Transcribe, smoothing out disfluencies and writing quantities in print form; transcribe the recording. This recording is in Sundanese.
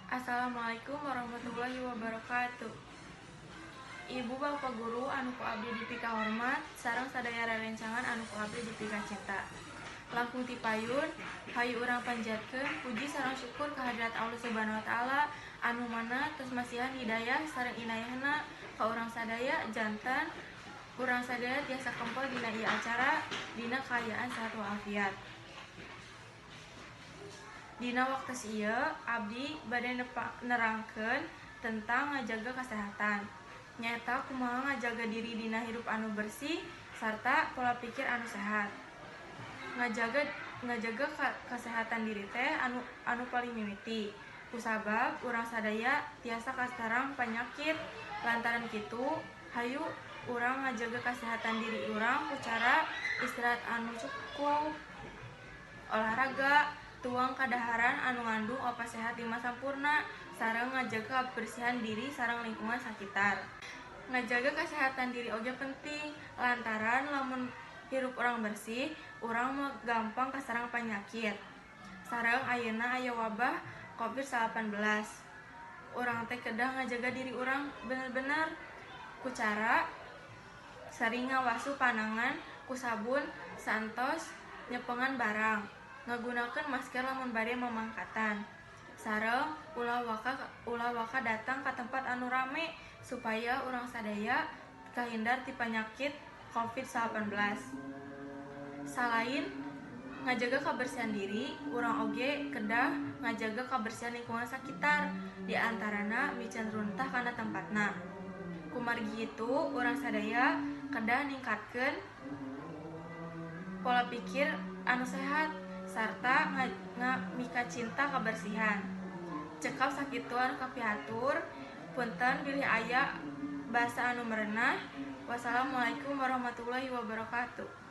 Assalamualaikum warahmatullahi wabarakatuh. Ibu bapak guru anu ku abdi dipika hormat sareng sadaya rerencangan anu ku abdi dipika cinta. Langkung ti payun, hayu urang panjatkeun puji sareng syukur kehadirat Allah Subhanahu wa Taala anu mana tos masihan hidayah sareng inayahna ka urang sadaya janten urang sadaya tiasa kempel dina ieu acara dina kaayaan sehat walafiat. Dina waktu ieu abdi bade nerangkeun tentang ngajaga kesehatan. Nyaeta kumaha ngajaga diri dina hirup anu bersih sarta pola pikir anu sehat. Ngajaga ngajaga kesehatan diri teh anu anu paling mimiti. Kusabab urang sadaya tiasa kasarang penyakit. Lantaran kitu, hayu urang ngajaga kesehatan diri urang ku cara istirahat anu cukup, olahraga, tuang kadaharan anu ngandung opat sehat lima sampurna, sareng ngajaga kebersihan diri sareng lingkungan sakitar. Ngajaga kesehatan diri oge penting lantaran lamun hirup urang bersih, urang mah gampang kasarang penyakit. Sareng ayeuna aya wabah COVID-19. Urang teh kedah ngajaga diri urang bener-bener ku cara sering ngawasuh panangan ku sabun saentos nyepengan barang, ngagunakeun masker lamun bade mamangkatan, sareng ulah waka datang ka tempat anu rame supaya urang sadaya kahindar ti penyakit COVID-19. Salain ngajaga kebersihan diri, urang oge kedah ngajaga kebersihan lingkungan sakitar, di antarana miceun runtah kana tempatna. Kumargi itu, urang sadaya kedah ningkatkeun pola pikir anu sehat sarta mika cinta kebersihan. Cekap sakitu anu kapihatur, punten bilih aya basa anu merenah. Wassalamualaikum warahmatullahi wabarakatuh.